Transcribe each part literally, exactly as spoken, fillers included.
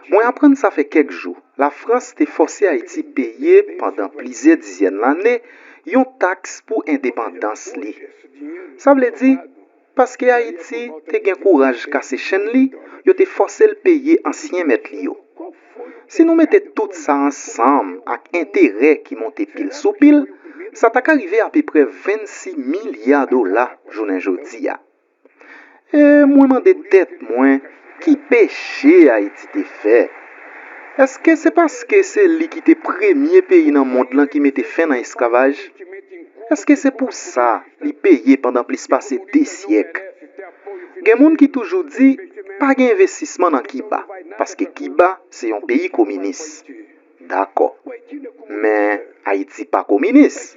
Mwen aprann sa fè kèk jou. Lafrans te fòse Ayiti peye pandan plizyè dizyèn lane yon taks pou endepandans li. Sa vle di, paske Ayiti te gen kouraj kase chenn li, yo te fòse l peye ansyen mèt li yo. Si nou mete tout sa ansanm ak enterè ki monte pil sou pil, sa ta ka rive apeprè vennsis milya dola jounen jodi a. E mwen mande tèt mwen, ki peche Ayiti te fè? Èske se paske se li ki te premye peyi nan mond lan ki mete fen nan esklavaj? Èske se pou sa li peye pandan plis pase de syèk? Gen moun ki toujou di pa gen envestisman nan Kiba, paske Kiba se yon peyi kominis. Dakò. Men Ayiti pa kominis.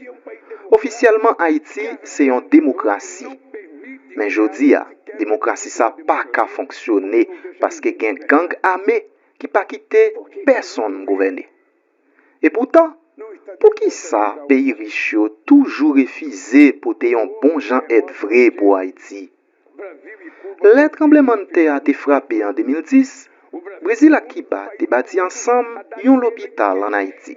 Ofisyèlman, Ayiti se yon demokrasi. Men jodi a, demokrasi sa pa ka fonksyone paske gen gang ame ki pa kite pèsonn gouvène. Epoutan, poukisa peyi rich yo toujou refize pote yon bon jan èd vre pou Ayiti? Lè tranblemanntè a te frape an de mil dis, Brezil ak Kiba te bati ansanm yon lopital ann Ayiti.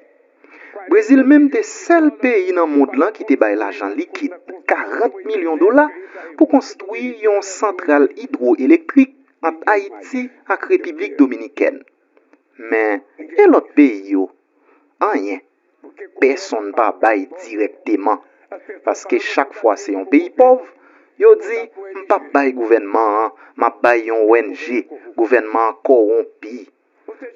Brezil menm te sèl peyi nan mond lan ki te bay lajan likid, karant milyon dola, pou konstwi yon santral idwoelektrik ant Ayiti ak Repiblik Dominikèn. Men, e lòt peyi yo? Anyen. Pèsonn pa bay dirèkteman. Paske chak fwa se yon peyi pòv, yo di, "M p ap bay gouvènman an, m ap bay yon O N G, gouvènman an kòwonpi."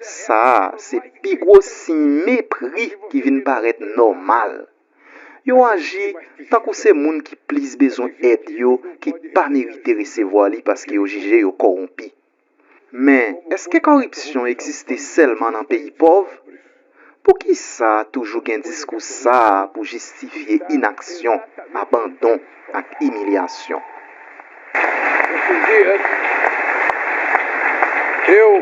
Sa a, se pi gwo siy mepri ki vin parèt nòmal. Yo aji tankou se moun ki plis bezwen èd yo ki pa merite resevwa li paske yo jije yo kòwonpi. Men, èske kòripsyon egziste sèlman nan peyi pòv? Poukisa toujou gen diskou sa a pou jistifye inaksyon, abandon ak imilyasyon? Esses dias, eu